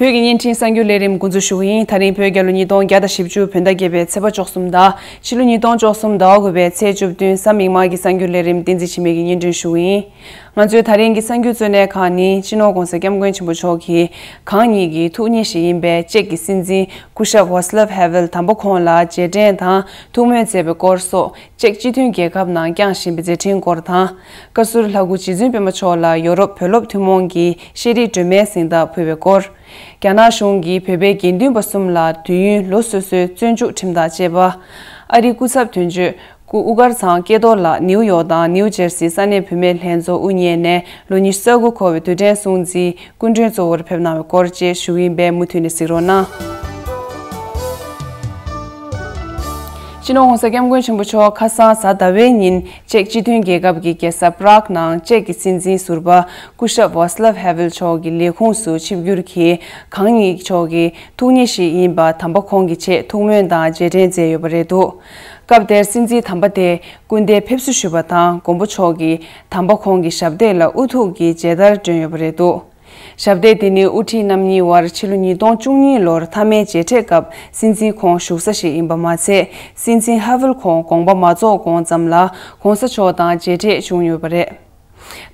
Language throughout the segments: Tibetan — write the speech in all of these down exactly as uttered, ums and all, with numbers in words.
བོད་ཀྱི་བརྙན་འཕྲིན་གསར་འགྱུར་ལས་རིམ་འགོ་འཛུགས་ཞུ་གི་ཡིན། ད་རིང་བོད་རྒྱལ་ལོ་ཉིས་སྟོང་བརྒྱ་དང་བཞི་བཅུ་བོད་ཟླ་བརྒྱད་པའི་ཚེས་པ་བཅུ་གསུམ་དང་ཕྱི་ལོ་ཉིས་སྟོང་བཅུ་གསུམ་ཟླ་བ་དགུ་པའི་ཚེས་བཅུ་བདུན་གཟའ་མིག་དམར་གྱི་གསར་འགྱུར་ལས་རིམ་བསྟན་འཛིན་འཆི་མེད་ཀྱིས་སྙན་སྒྲོན་ཞུ་གི་ཡིན། ང་ཚོའི་ད་རིང་གི་གསར་འགྱུར་གཙོ་གནད་ཁག་ནི། སྤྱི་ནོར་༧གོང་ས་༧སྐྱབས་མགོན་ཆེན་པོ་མཆོག་གིས་གང་ཉིད་ཀྱི་ཐུགས་མཉེས་ཤིག་ཡིན་པའི་ཅེཀ་གི་སྲིད་འཛིན་སྐུ་ཞབས་ཝཱ་སི་ལབ་ཧེ་ཝེལ་དམ་པ་ཁོང་ལ་རྗེས་དྲན་དང་ཐུགས་སྨོན་མཛད་པའི་སྐོར་སོགས། ཅེཀ་སྤྱི་མཐུན་རྒྱལ་ཁབ་ནང་བསྐྱངས་བཞིན་པའི་མཛད་འཕྲིན་སྐོར་དང་། བཀའ་ཟུར་ལྷ་སྐུ་རྗེ་བཙུན་པད་མ་མཆོག་ལ་ཡོ་རོབ་བོད་སློབ་ཐུན་མོང་གིས་ཤེས་རིག་སྒྲོན་མེའི་གཟེངས་རྟགས་ཕུལ་བའི་སྐོར། རྒྱ་ནག་གཞུང་གིས་བོད་པའི་དགེ་འདུན་པ་གསུམ་ལ་དུས་ཡུན་ལོ་སོ་སོའི་བཙོན་འཇུག་ཁྲིམས་ཐག་བཅད་པ། ཨ་རིའི་སྐུ་ཚབ་དོན་གཅོད་སྐུ་དབུ་དཀར་ཚང་སྐལ་རྡོར་ལགས་ནིའུ་ཡོག་དང་ནིའུ་ཇར་སིའི་ས་གནས་བུད་མེད་ལྷན་ཚོགས་དབུ་བརྙེས་ནས་ལོ་ཉི་ཤུ་རྩ་དགུ་འཁོར་བའི་དུས་དྲན་སྲུང་བརྩིའི་སྐུ་མགྲོན་གཙོ་བོར་ཕེབས་གནང་བའི་སྐོར་བཅས་ཞུ་གི་ཡིན་པས་མུ་མཐུད་ནས་གཟིགས་རོགས་གནང་། སྤྱི་ནོར་༧གོང་ས་༧སྐྱབས་མགོན་ཆེན་པོ་མཆོག་ཁ་སང་གཟའ་ཟླ་བའི་ཉིན་ཅེཀ་སྤྱི་མཐུན་རྒྱལ་ཁབ་ཀྱི་རྒྱལ་ས་པ་རག་ནང་ཅེཀ་གི་སྲིད་འཛིན་ཟུར་པ་སྐུ་ཞབས་ཝཱ་སི་ལབ་ཧེ་ཝེལ་མཆོག་གི་ལས་ཁུངས་སུ་ཆིབས་བསྒྱུར་གྱིས་གང་ཉིད་མཆོག་གི་ཐུགས་མཉེས་ཤིག་ཡིན་པ་དམ་པ་ཁོང་གི་ཆེད་ཐུགས་སྨོན་དང་རྗེས་དྲན་མཛད་ཡོད་པ་རེད་འདུག་སྐབས་དེར་སྲིད་འཛིན་དམ་པ་དེས་སྐུ་ཟླའི་ཕེབས་བསུ་ཞུས་པ་དང་། མགོན་པོ་མཆོག་གིས་དམ་པ་ཁོང་གི་ཞབས་སྟེགས་ལ་དབུ་ཐུག་གི་མཇལ་དར་བསྒྲོན་ཡོད་པ་རེད་འདུག་ཞབས་སྟེགས་དེ་ནི་དབུ་ཁྲིད་རྣམ་གཉིས་དབར་ཕྱི་ལོ་ཉིས་སྟོང་བཅུ་གཉིས་ལོར་མཐའ་མའི་མཇལ་འཕྲད་སྐབས་སྲིད་འཛིན་ཁོང་བཞུགས་ས་ཞིག་ཡིན་པ་མ་ཚད། སྲིད་འཛིན་ཧེ་ཝེལ་ཁོང་དགོངས་པ་མ་རྫོགས་གོང་ཙམ་ལ་གོང་ས་མཆོག་དང་མཇལ་འཕྲད་བྱུང་ཡོད་པ་རེད།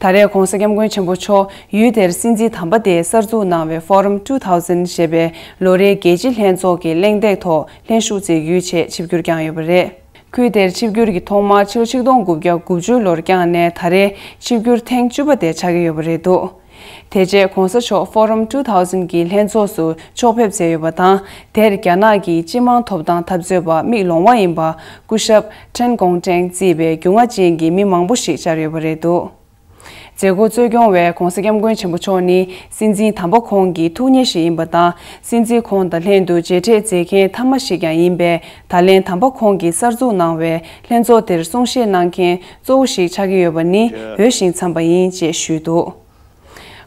ད་རེས་གོང་ས་སྐྱབས་མགོན་ཆེན་པོ་མཆོག་ཡུལ་དེར་སྲིད་འཛིན་དམ་པ་དེས་གསར་འཛུགས་གནང་བའི་Forum two thousand ཞེས་པའི་ལོ་རེའི་རྒྱལ་སྤྱིའི་ལྷན་ཚོགས་ཀྱི་གླེང་སྟེགས་ཐོག་ལྷན་ཞུགས་མཛད་རྒྱུའི་ཆེད་ཆིབས་བསྒྱུར་བསྐྱངས་ཡོད་པ་རེད། ཁུལ་དེར་ཆིབས་བསྒྱུར་གྱི་ཐོག་མར་ཕྱི་ལོ་ཆིག་སྟོང་དགུ་བརྒྱ་དགུ་བཅུ་ལོར་བསྐྱངས་ནས། ད་རེས་ཆིབས་བསྒྱུར་ཐེངས་བཅུ་པ་དེ་ཆགས་ཀྱི་ཡོད་པ་རེད་འདུག་དེ་རྗེས་གོང་ས་མཆོག་Forum two thousand གྱི་ལྷན་ཚོགས་སུ་ཕྱོགས་ཕེབས་མཛད་ཡོད་པ་དང་། དེར་རྒྱ་ནག་གི་སྤྱི་དམངས་ཐོབ་ཐང་འཐབ་རྩོད་པ་མིག་ལོང་བ་ཡིན་པ་སྐུ་ཞབས་ཁྲེན་ཀོང་ཀྲེང་གཙོས་པའི་རྒྱུས་མངའ་ཅན་གྱི་མི་མང་པོ་ཞིག་བཅར་ཡོད་པ་རེད་འདུག་མཛད་སྒོ་གཙོ་སྐྱོང་བས་གོང་ས་སྐྱབས་མགོན་ཆེན་པོ་མཆོག་ནི་སྲིད་འཛིན་དམ་པ་ཁོང་གི་ཐུགས་མཉེས་ཤིག་ཡིན་པ་དང་། སྲིད་འཛིན་ཁོང་དང་ལྷན་དུ་མཇལ་འཕྲད་མཛད་མཁན་མཐའ་མ་ཞིག་ཀྱང་ཡིན་པས། ད་ལན་དམ་པ་ཁོང་གིས་གསར་འཛུགས་གནང་བའི་ལྷན་ཚོགས་དེར་གསུང་བཤད་གནང་མཁན་གཙོ་བོ་ཞིག་ཆགས་ཀྱི་ཡོད་པ་ནི་འོས་ཤིང་འཚམས་པ་ཡིན་ཅེས་ཞུས་འདུག་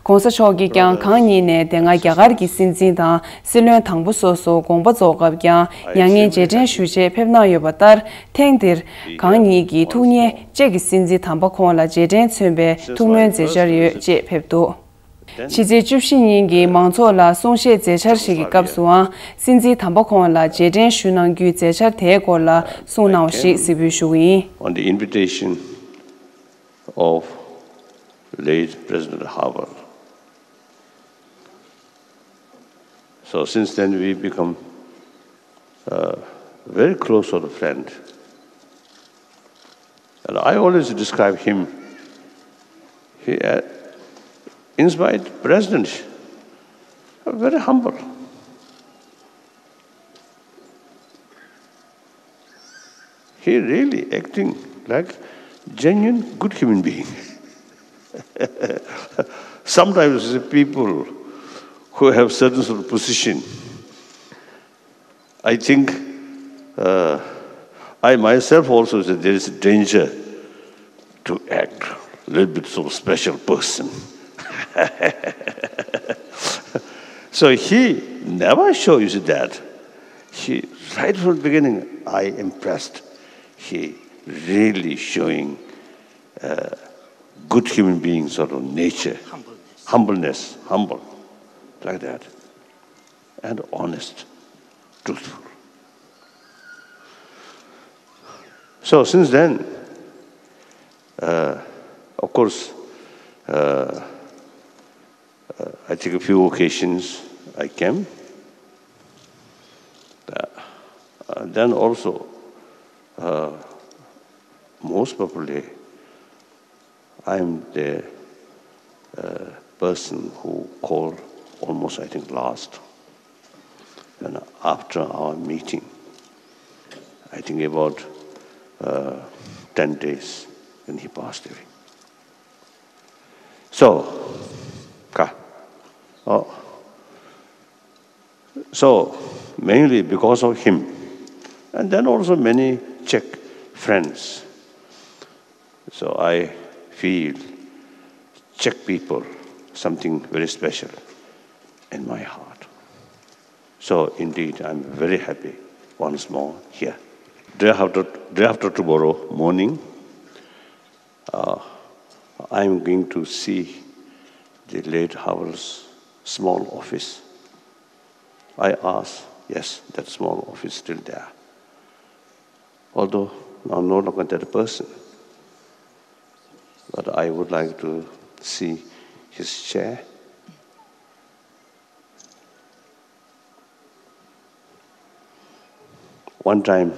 གོང་ས་མཆོག་གིས་ཀྱང་གང་ཉིད་ནས་དེ་སྔ་རྒྱ་གར་གྱི་སྲིད་འཛིན་དང་སྲིད་བློན་དང་པོ་སོ་སོ་དགོངས་པ་རྫོགས་སྐབས་ཀྱང་མྱ་ངན་རྗེས་དྲན་ཞུ་ཆེད་ཕེབས་གནང་ཡོད་པ་ལྟར། ཐེངས་འདིར་གང་ཉིད་ཀྱི་ཐུགས་མཉེས་ཅེཀ་གི་སྲིད་འཛིན་དམ་པ་ཁོང་ལ་རྗེས་དྲན་མཚོན་པའི་ཐུགས་སྨོན་མཛད་འཆར་ཡོད་ཅེས་ཕེབས་འདུག་ཕྱི་ཚེས་བཅུ་བཞི་ཉིན་གྱི་མང་ཚོགས་ལ་གསུང་བཤད་མཛད་འཆར་ཞིག་གི་སྐབས་སུའང་། སྲིད་འཛིན་དམ་པ་ཁོང་ལ་རྗེས་དྲན་ཞུ་གནང་རྒྱུའི་མཛད་འཆར་དེའི་སྐོར་ལ་གསུངས་གནང་བ་ཞིག་གཟིགས་འབུལ་ཞུ་གི་ཡིན། On the invitation of late President Havel. So since then we become a very close sort of friend. And I always describe him, he, uh, in spite president, very humble. He really acting like genuine good human being. Sometimes the people who have certain sort of position, I think, uh, I myself also say there is a danger to act a little bit sort of special person. So he never shows that. He, right from the beginning, I impressed. He really showing uh, good human being sort of nature. Humbleness. Humbleness, humble, like that. And honest, truthful. So since then, uh, of course, uh, uh, I think a few occasions I came. Uh, uh, then also, uh, most probably, I'm the uh, person who called almost, I think, last. And after our meeting, I think about uh, ten days, and he passed away. So, ka, oh, so mainly because of him, and then also many Czech friends. So I feel Czech people something very special in my heart. So indeed, I'm very happy once more here. Day after, day after tomorrow morning, uh, I'm going to see the late Havel's small office. I asked, yes, that small office is still there. Although I'm no longer that person, but I would like to see his chair. One time,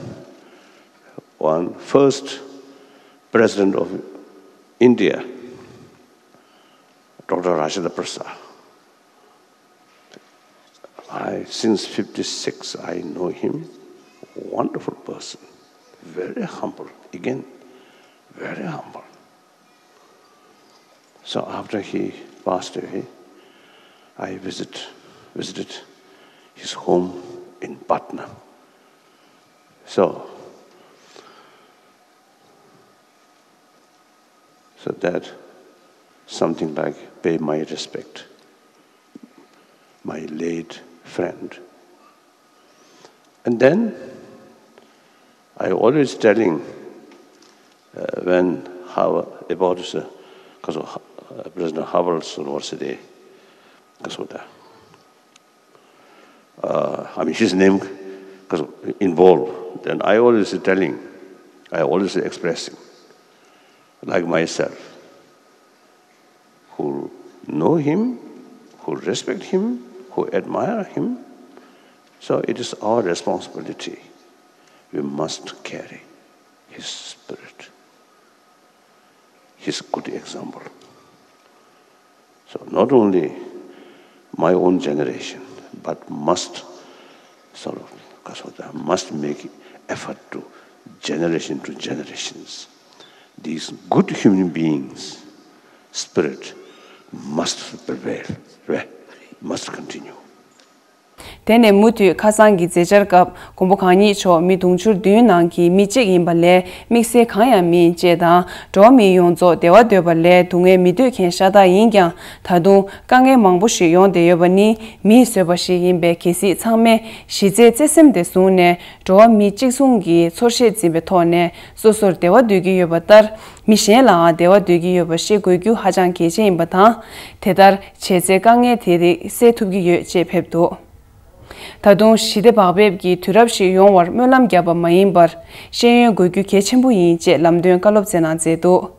one first president of India, Doctor Rajendra Prasad, I, since fifty-six, I know him. Wonderful person. Very humble. Again, very humble. So after he passed away, I visit, visited his home in Patna. So, so that something like pay my respect, my late friend. And then I always telling, uh, when Havel, about this, uh, 'cause of, uh, President Havel's university, 'cause of that. Uh, I mean, his name 'cause involved. Then I always telling, I always expressing, like myself, who know him, who respect him, who admire him. So it is our responsibility. We must carry his spirit, his good example. So not only my own generation, but must sort of, must make effort to generation to generations. These good human beings, spirit must prevail, right? Must continue. དེ་ནས་མུ་མཐུད་ཁ་སང་གི་མཛད་འཆར་སྐབས་མགོན་པོ་གང་ཉིད་མཆོག་མི་དུང་ཕྱུར་བདུན་ནང་གི་མི་གཅིག་ཡིན་པ་ལས་དམིགས་བསལ་གང་ཡང་མིན་ཅེས་དང་། འགྲོ་བ་མི་ཡོངས་རྫོགས་བདེ་བ་འདོད་པ་ལས་སྡུག་བསྔལ་མི་འདོད་མཁན་ཤ་སྟག་ཡིན་ཀྱང་། ད་དུང་དཀའ་ངལ་མང་པོ་ཞིག་ཡོང་བསྡད་ཡོད་པ་ནི་མིས་བཟོས་པ་ཞིག་ཡིན་པས། གལ་སྲིད་ཚང་མས་གཞི་རྩའི་བརྩེ་སེམས་དེ་བཟུང་ནས་འགྲོ་བ་མི་གཅིག་མཚུངས་ཀྱི་ཚོར་ཤེས་འཛིན་པའི་ཐོག་ནས་སོ་སོར་བདེ་བ་འདོད་ཀྱི་ཡོད་པ་ལྟར། མི་གཞན་ལའང་བདེ་བ་འདོད་ཀྱི་ཡོད་པ་ཤེས་དགོས་རྒྱུ་ཧ་ཅང་གལ་ཆེན་ཡིན་པ་དང་། དེ་ལྟར་བྱས་ཚེ་དཀའ་ངལ་དེ་རིགས་སེལ་ཐུབ་ཀྱི་ཡོད་ཅེས་ཕེབས་འདུག་ད་དུང་ཞི་བདེ་བག་ཕེབས་ཀྱི་དུས་རབས་ཤིག་ཡོང་བར་སྨོན་ལམ་བརྒྱབ་པ་མ་ཡིན་པར། ཤེས་ཡོན་དགོས་རྒྱུ་གལ་ཆེན་པོ་ཡིན་ཅེས་ལམ་སྟོན་བཀའ་སློབ་སྩལ་གནང་མཛད་འདུག་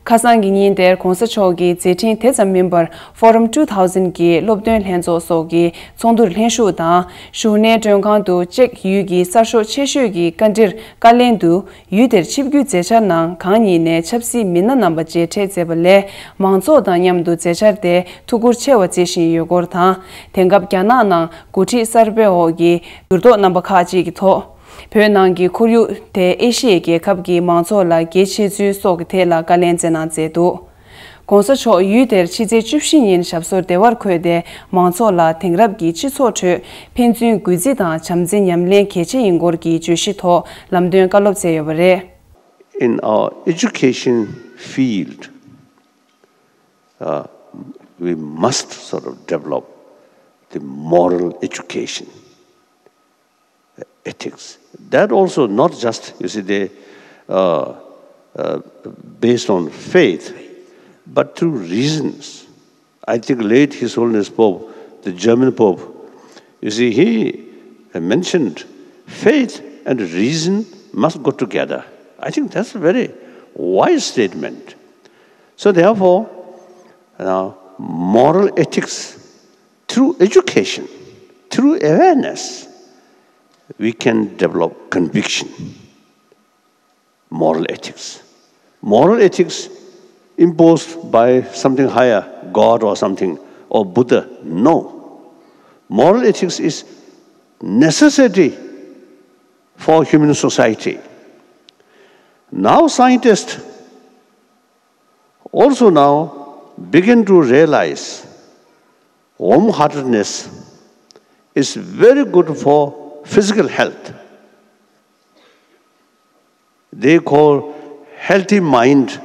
ཁ་སང་གི་ཉིན་དེར་གོང་ས་མཆོག་གི་མཛད་འཕྲིན་དེ་ཙམ་མིན་པར། Forum two thousand གི་སློབ་སྟོན་ལྷན་ཚོགས་སོགས་ཀྱི་ཚོགས་འདུར་ལྷན་ཞུགས་དང་། བཞུགས་གནས་མགྲོན་ཁང་དུ་ཅེཀ་ཡུལ་གྱི་གསར་ཤོག་ཆེ་ཤོས་ཀྱི་བཀའ་འདྲིར་བཀའ་ལན་དུ། ཡུལ་དེར་ཆིབས་བསྒྱུར་མཛད་འཆར་ནང་གང་ཉིད་ནས་ཆབ་སྲིད་མི་སྣ་རྣམ་པ་མཇལ་འཕྲད་མཛད་པ་ལས། མང་ཚོགས་དང་མཉམ་དུ་མཛད་འཆར་དེ་ཐུགས་ཁུར་ཆེ་བ་བརྩི་བཞིན་ཡོད་སྐོར་དང་། དེང་སྐབས་རྒྱ་ནག་ནང་འགོ་ཁྲིད་གསར་པའི་འོག་གི་འགྱུར་ལྡོག་རྣམ་པ་ཁག་ཅིག་གི་ཐོག་བོད་ནང་གི་ཁོར་ཡུག་དེ་ཨེ་ཤི་ཡའི་རྒྱལ་ཁབ་ཀྱི་མང་ཚོགས་ལ་གལ་ཆེ་ཚུལ་སོགས་ཀྱི་ཐད་ལ་བཀའ་ལན་སྩལ་གནང་མཛད་འདུག་གོང་ས་མཆོག་ཡུལ་དེར་ཕྱི་ཚེས་བཅུ་བཞི་ཉིན་ཞབས་སོར་བདེ་བར་འཁོད་དེ། མང་ཚོགས་ལ་དེང་རབས་ཀྱི་སྤྱི་ཚོགས་ཁྲོད་ཕན་ཚུན་གུས་བརྩི་དང་བྱམས་བརྩེ་ཉམས་ལེན་གལ་ཆེ་ཡིན་སྐོར་གྱི་བརྗོད་གཞི་ཐོག་ལམ་སྟོན་བཀའ་སློབ་སྩལ་ཡོད་པ་རེད། In our education field, uh, we must sort of develop the moral education, ethics. That also not just, you see, the, uh, uh, based on faith, but through reasons. I think late His Holiness Pope, the German Pope, you see, he mentioned faith and reason must go together. I think that's a very wise statement. So therefore, now, moral ethics through education, through awareness, we can develop conviction. Moral ethics. Moral ethics imposed by something higher, God or something, or Buddha. No. Moral ethics is necessity for human society. Now scientists also now begin to realize warm-heartedness is very good for physical health. They call healthy mind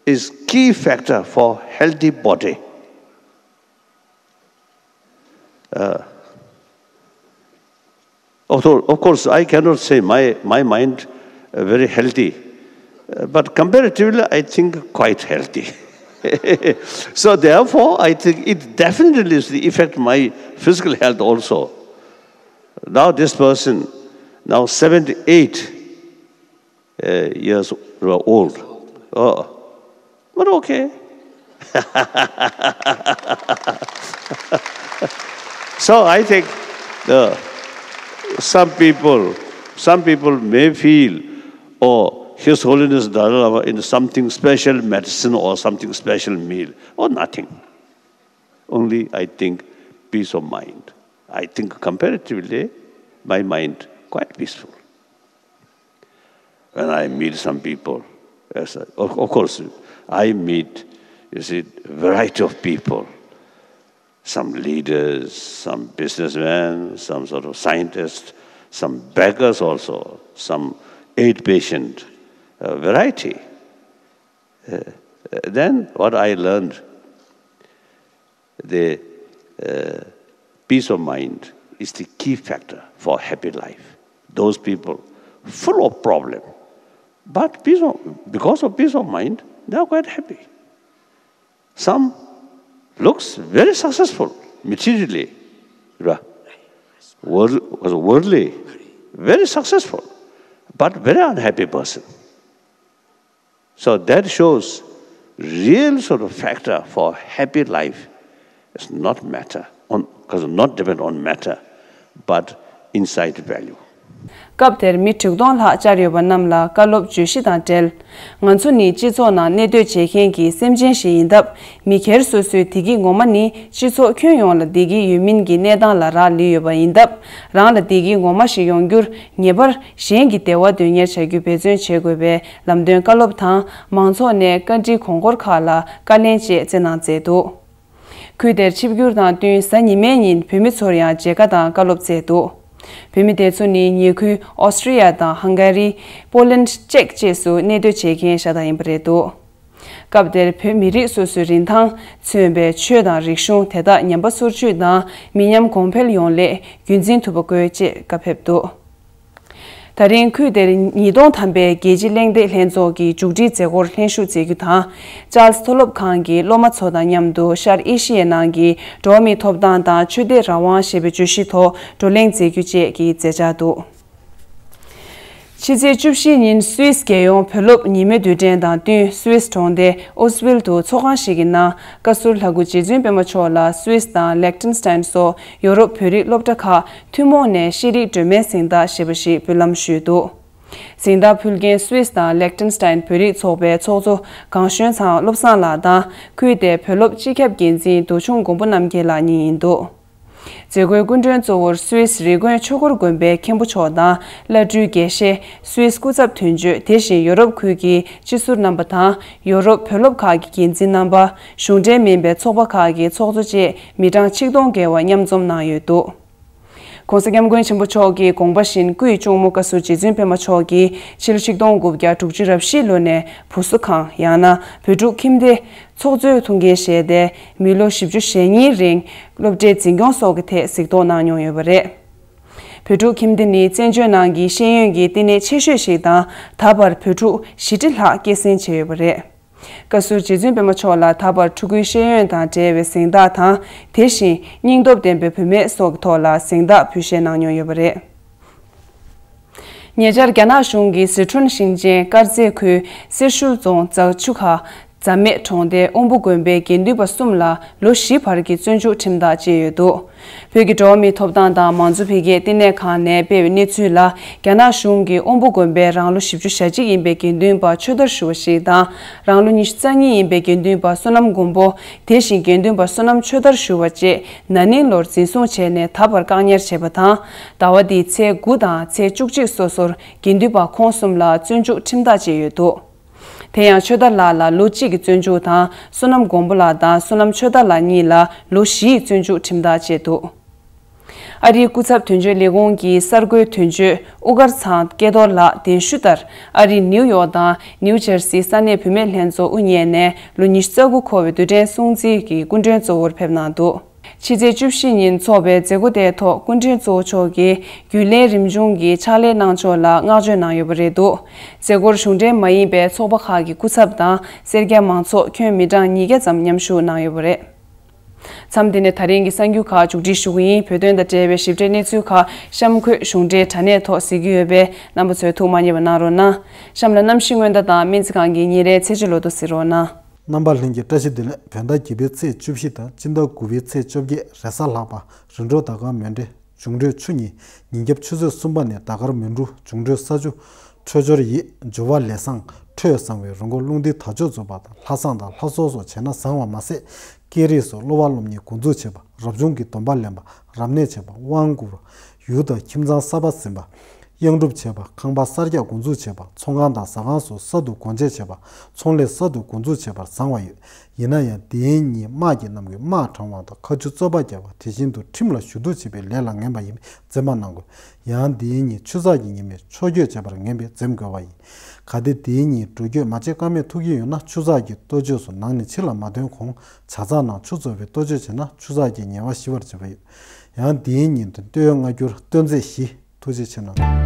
is key factor for healthy body. Uh, of course, of course, I cannot say my, my mind, uh, very healthy, uh, but comparatively, I think quite healthy. So therefore, I think it definitely is the effect my physical health also. Now this person, now seventy-eight uh, years old. Oh, but okay. So I think uh, some people, some people may feel, oh, His Holiness Dalai Lama in something special medicine or something special meal. Oh, nothing. Only I think peace of mind. I think comparatively, my mind quite peaceful. When I meet some people, as I, of, of course, I meet, you see, variety of people. Some leaders, some businessmen, some sort of scientists, some beggars also, some aid patient, a variety. Uh, then what I learned, the uh, peace of mind is the key factor for happy life. Those people full of problem, but peace of, because of peace of mind, they are quite happy. Some looks very successful materially, right? World, worldly, very successful, but very unhappy person. So that shows real sort of factor for happy life is not matter on, does not depend on matter, but inside value. སྐབས་དེར་མི་དྲུག་སྟོང་ལྷག་བཅར་ཡོད་པ་རྣམས་ལ་བཀའ་སློབ་བརྗོད་གཞི་དང་འབྲེལ། ང་ཚོ་ནི་སྤྱི་ཚོགས་ནང་གནས་སྡོད་བྱེད་མཁན་གྱི་སེམས་ཅན་ཞིག་ཡིན་སྟབས། མི་སྒེར་སོ་སོའི་བདེ་སྐྱིད་ངོ་མ་ནི་སྤྱི་ཚོགས་ཁྱོན་ཡོངས་ལ་བདེ་སྐྱིད་ཡོད་མིན་གྱི་གནས་སྟངས་ལ་རག་ལུས་ཡོད་པ་ཡིན་སྟབས། རང་ལ་བདེ་སྐྱིད་ངོ་མ་ཞིག་ཡོང་རྒྱུར་ངེས་པར། གཞན་གྱི་བདེ་བ་དོན་གཉེར་བྱ་རྒྱུ་འབད་བརྩོན་བྱེད་དགོས་པའི་ལམ་སྟོན་བཀའ་སློབ་དང་། མང་ཚོགས་ནས་བཀའ་འདྲི་གོང་འཁོར་ཁག་ལ་བཀའ་ལན་བཅས་སྩལ་གནང་མཛད་འདུག་ཁུལ་དེར་ཆིབས་བསྒྱུར་དང་བསྟུན་གཟའ་ཉི་མའི་ཉིན་བོད་མི་ཚོར་ཡང་མཇལ་ཁ་དང་བཀའ་སློབ་སྩལ་འདུག་བོད་མི་དེ་ཚོ་ནི་ཉེ་ཁུལ་ཨོ་སི་ཀྲི་ཡ་དང་ཧང་ག་རི། པོ་ལན། ཅེཀ་བཅས་སུ་གནས་སྡོད་བྱེད་མཁན་ཤ་སྟག་ཡིན་པ་རེད་འདུག་སྐབས་དེར་བོད་མི་རིགས་སོ་སོའི་རིན་ཐང་མཚོན་པའི་ཆོས་དང་རིག་གཞུང་དེ་དག་ཉམས་པ་སོར་ཆུད་དང་མི་ཉམས་གོང་འཕེལ་ཡོང་སླད་རྒྱུན་འཛིན་ཐུབ་པ་དགོས་ཅེས་བཀའ་ཕེབས་འདུག་ད་རིང་ཁུལ་དེར་ཉིས་སྟོང་ཐམ་པའི་རྒྱལ་སྤྱི་གླེང་སྟེགས་ལྷན་ཚོགས་ཀྱི་མཇུག་སྒྲིལ་མཛད་སྒོར་ལྷན་ཞུགས་མཛད་རྒྱུ་དང་། ཅཱལ་སི་མཐོ་སློབ་ཁང་གི་སློབ་མ་ཚོ་དང་མཉམ་དུ་ཤར་ཨེ་ཤི་ཡའི་ནང་གི་འགྲོ་བ་མིའི་ཐོབ་ཐང་དང་ཆོས་དད་རང་དབང་ཞེས་པའི་བརྗོད་གཞི་ཐོག་བགྲོ་གླེང་མཛད་རྒྱུ་བཅས་ཀྱི་མཛད་འཆར་འདུག་ཕྱི་ཚེས་བཅུ་བཞི་ཉིན་སུད་སི་རྒྱལ་ཡོངས་བོད་སློབ་ཉིན་མོའི་དུས་དྲན་དང་བསྟུན་སུད་སི་གྲོང་སྡེ་ཨོ་སི་ཝིལ་དུ་ཚོགས་ཁང་ཞིག་གི་ནང་བཀའ་ཟུར་ལྷ་སྐུ་རྗེ་བཙུན་པད་མ་མཆོག་ལ་སུད་སི་དང་ལེག་ཏན་སི་ཏན་སོགས་ཡོ་རོབ་བོད་རིགས་སློབ་གྲྭ་ཁག་ཐུན་མོང་ནས་ཤེས་རིག་སྒྲོན་མེའི་གཟེངས་རྟགས་ཞེས་པ་ཞིག་འབུལ་ལམ་ཞུས་འདུག་གཟེངས་རྟགས་ཕུལ་མཁན་སུད་སི་དང་ལེག་ཏན་སི་ཏན་བོད་རིགས་ཚོགས་པའི་ཚོགས་གཙོ་གངས་གཞོན་ཚང་བློ་བཟང་ལགས་དང་ཁུལ་དེའི་བོད་སློབ་སྤྱི་ཁྱབ་འགན་འཛིན་མདོ་ཆུང་མགོན་པོ་རྣམ་རྒྱལ་ལགས་གཉིས་ཡིན་འདུག་མཛད་སྒོའི་སྐུ་མགྲོན་གཙོ་བོར་སུད་སི་རི་ཀོན་ཆོས་འཁོར་དགོན་པའི་མཁན་པོ་མཆོག་དང་བླ་སྤྲུལ་དགེ་བཤེས། སུད་སི་སྐུ་ཚབ་དོན་གཅོད། དེ་བཞིན་ཡོ་རོབ་ཁུལ་གྱི་སྤྱི་ཟུར་རྣམ་པ་དང་ཡོ་རོབ་བོད་སློབ་ཁག་གི་འགན་འཛིན་རྣམ་པ། གཞུང་འབྲེལ་མིན་པའི་ཚོགས་པ་ཁག་གི་ཚོགས་གཙོ་བཅས་མི་གྲངས་ཆིག་སྟོང་བརྒལ་བ་མཉམ་འཛོམས་གནང་ཡོད་འདུག ྋགོང་ས་ྋསྐྱབས་མགོན་ཆེན་པོ་མཆོག་གི་དགོངས་པ་བཞིན་སྐུའི་གཅུང་མོ་བཀའ་ཟུར་རྗེ་བཙུན་པད་མ་མཆོག་གིས་ཕྱི་ལོ་ཆིག་སྟོང་དགུ་བརྒྱ་དྲུག་ཅུ་རེ་བཞི་ལོ་ནས་བུ་གསོ་ཁང་ཡང་ན་བོད་ཕྲུག་ཁྱིམ་སྡེ་ཚོགས་གཙོའི་ཐུགས་འགན་བཞེས་ཏེ་མི་ལོ་བཞི་བཅུ་ཞེ་གཉིས་རིང་སློབ་གྲྭའི་འཛིན་སྐྱོང་སོགས་ཀྱི་ཐད་གཟིགས་རྟོག་གནང་མྱོང་ཡོད་པ་རེད། བོད་ཕྲུག་ཁྱིམ་སྡེ་ནི་བཙན་བྱོལ་ནང་གི་ཤེས་ཡོན་གྱི་བསྟི་གནས་ཆེ་ཤོས་ཤིག་དང་ད་བར་བོད་ཕྲུག་བཞི་ཁྲི་ལྷག་སྐྱེད་སྲིང་བྱས་ཡོད་པ་རེད། བཀའ་ཟུར་རྗེ་བཙུན་པད་མ་མཆོག་ལ་ད་བར་ཕྲུ་གུའི་ཤེས་ཡོན་དང་འབྲེལ་བའི་གཟེངས་རྟགས་དང་དེ་བཞིན་སྙིང་སྟོབས་ལྡན་པའི་བུད་མེད་སོགས་ཀྱི་ཐོག་ལ་གཟེངས་རྟགས་འབུལ་བཞེས་གནང་མྱོང་ཡོད་པ་རེད། ཉེ་ཆར་རྒྱ་ནག་གཞུང་གིས་ཟི་ཁྲོན་ཞིང་ཆེན་དཀར་མཛེས་ཁུལ་སེར་ཤུལ་རྫོང་རྫ་ཆུ་ཁ་རྫ་སྨད་གྲོང་སྡེའི་དབོན་པོ་དགོན་པའི་དགེ་འདུན་པ་གསུམ་ལ་ལོ་བཞི་བར་གྱི་བཙོན་འཇུག་ཁྲིམས་ཐག་བཅད་ཡོད་འདུག་བོད་ཀྱི་འགྲོ་བ་མིའི་ཐོབ་ཐང་དང་མང་གཙོ་འཕེལ་རྒྱས་བསྟི་གནས་ཁང་ནས་སྤེལ་བའི་གནས་ཚུལ་ལ། རྒྱ་ནག་གཞུང་གིས་དབོན་པོ་དགོན་པའི་རང་ལོ་བཞི་བཅུ་ཞེ་གཅིག་ཡིན་པའི་དགེ་འདུན་པ་ཆོས་དར་ཞུ་བ་ཞིག་དང་། རང་ལོ་ཉི་ཤུ་རྩ་གཉིས་ཡིན་པའི་དགེ་འདུན་པ་བསོད་ནམས་མགོན་པོ། དེ་བཞིན་དགེ་འདུན་པ་བསོད་ནམས་ཆོས་དར་ཞུ་བ་བཅས་ན་ནིང་ལོར་འཛིན་བཟུང་བྱས་ནས་ད་བར་བཀག་ཉར་བྱས་པ་དང་། ཟླ་བ་འདིའི་ཚེས་དགུ་དང་ཚེས་བཅུ་གཅིག་སོ་སོར་དགེ་འདུན་པ་ཁོང་གསུམ་ལ་བཙོན་འཇུག་ཁྲིམས་ཐག་བཅད་ཡོད་འདུག་དེ་ཡང་ཆོས་དར་ལགས་ལ་ལོ་གཅིག་གི་བཙོན་འཇུག་དང་བསོད་ནམས་མགོན་པོ་ལགས་དང་བསོད་ནམས་ཆོས་དར་ལགས་གཉིས་ལ་ལོ་བཞིའི་བཙོན་འཇུག་ཁྲིམས་ཐག་བཅད་འདུག་ཨ་རིའི་སྐུ་ཚབ་དོན་གཅོད་ལས་ཁུངས་ཀྱི་གསར་འགོད་དོན་གཅོད་དབུ་དཀར་ཚང་སྐལ་རྡོར་ལགས་གདན་ཞུ་ལྟར་ཨ་རིའི་ནིའུ་ཡོག་དང་ནིའུ་ཇར་སིའི་ས་གནས་བུད་མེད་ལྷན་ཚོགས་དབུ་བརྙེས་ནས་ལོ་ཉི་ཤུ་རྩ་དགུ་འཁོར་བའི་དུས་དྲན་སྲུང་བརྩི་གི་སྐུ་མགྲོན་གཙོ་བོར་ཕེབས་གནང་འདུག་ཕྱི་ཚེས་བཅུ་བཞི་ཉིན་འཚོགས་པའི་མཛད་སྒོ་དེའི་ཐོག་སྐུ་མགྲོན་གཙོ་བོ་མཆོག་གིས་རྒྱུན་ལས་རིམ་བྱུང་གི་ཕྱག་ལས་གནང་ཕྱོགས་ལ་བསྔགས་བརྗོད་གནང་ཡོད་པ་རེད་འདུག་མཛད་སྒོར་གཞུང་འབྲེལ་མ་ཡིན་པའི་ཚོགས་པ་ཁག་གི་སྐུ་ཚབ་དང་སེར་སྐྱ་མང་ཚོགས་ཁྱོན་མི་གྲངས་ཉིས་བརྒྱ་ཙམ་མཉམ་ཞུགས་གནང་ཡོད་པ་རེད། མཚམས་འདི་ནས་ད་རིང་གི་གསར་འགྱུར་ཁག་མཇུག་སྒྲིལ་ཞུ་གི་ཡིན། བོད་དོན་དང་འབྲེལ་བའི་ཞིབ་ཕྲའི་གནས་ཚུལ་ཁག་གཤམ་འཁོད་གཞུང་འབྲེལ་དྲ་གནས་ཐོག་གཟིགས་ཀྱི་ཡོད་པས། རྣམ་པ་ཚོས་ཐུགས་མ་མཉེས་པ་གནང་རོགས་གནང་། གཤམ་ལ་གནམ་གཤིས་སྔོན་བརྡ་དང་སྨན་རྩིས་ཁང་གི་ཉིན་རེའི་ཚེས་ཆེ་ལོ་ཐོ་གཟིགས་རོགས་གནང་། རྣམ་པ་ལྷན་རྒྱས་བཀྲ་ཤིས་བདེ་ལེགས། བོད་ཟླ་བརྒྱད་པའི་ཚེས་བཅུ་བཞི་དང་སྤྱི་ཟླ་དགུ་པའི་ཚེས་བཅོ་བརྒྱད་རེས་གཟའ་ལྷག་པ། རིམ་གྲོ་ཟླ་སྐར་མཎྜལ། འབྱུང་འཕྲོད་ཆུ་གཉིས། ཉིན་རྒྱབ་ཆུ་ཚོད་གསུམ་པ་ནས་ཟླ་སྐར་མཎྜལ། འབྱུང་འཕྲོད་ས་ཆུ། འཕྲོད་སྦྱོར་ཡིད། སྦྱོར་བ་ལས་བཟང་། འཕྲོད་བཟང་བའི་རིང་འཁོར་རླུང་ལྡན་དར་ལྕོག་འཛུགས་པ་དང་ལྷ་བསང་དང་ལྷ་གསོལ་སོགས་བྱས་ན་བཟང་བ་མ་ཟད། སྐད་རིགས་སུ་གློ་བ་སློབ་གཉེར་འགོ་འཛུགས་བྱེད་པ། རབ་བྱུང་གི་སྡོམ་པ་ལེན་པ། རབ་གནས་བྱེད་པ། དབང་བསྐུར་བ། ཡུལ་དང་ཁྱིམ་ཚང་གསར་པ་ཟིན་པ། གཡང་སྒྲུབ་བྱེད་པ། ཁང་པ་གསར་རྒྱག་འགོ་འཛུགས་བྱེད་པ། ཚོང་ཁང་དང་ཟ་ཁང་སོགས་གསར་དུ་སྒོ་འབྱེད་བྱེད་པ། ཚོང་ལས་གསར་དུ་འགོ་འཛུགས་བྱེད་པར་བཟང་བ་ཡོད། ཡིན་ན་ཡང་དེའི་ཉིན་དམག་གི་གནམ་གྱི་དམག་དྲང་བ་དང་མཁའ་སྤྱོད་རྩོད་པ་རྒྱག་པ། དེ་བཞིན་དུ་ཁྲིམས་ལ་ཞུ་གཏུག་བྱེད་པའི་ལས་ལ་ངན་པ་ཡིན་པས་འཛེམ་པ་གནང་དགོས། ཡང་དེའི་ཉིན་ཆུ་ཚགས་ཀྱི་ཉི་མས་ཕྱོགས་སྐྱོད་བྱེད་པར་ངན་པས་འཛེམ་དགོས་པ་ཡིན། གལ་ཏེ་དེའི་ཉིན་འགྲོ་སྐྱོད་མ་བྱེད་ཀ་མེད་ཐུག་གི་ཡོད་ན། ཆུ་ཚགས་ཀྱི་གཏོ་བཅོས་སུ་ནང་ནས་ཕྱི་ལ་མ་ཐོན་གོང་ཇ་ཚགས་ནང་ཆུ་བཙོ་བའི་གཏོ་བཅོས་བྱས་ན་ཆུ་ཚགས་ཀྱི་ཉེས་པ་ཞི་བར་བྱེད་པ་ཡོད། ཡང་དེའི་ཉིན་དུ་སྟོད་སྔ་འགྱུར་སྟོད་མཛེས་བཞི། ཐུགས་རྗེ་ཆེ་གནང་།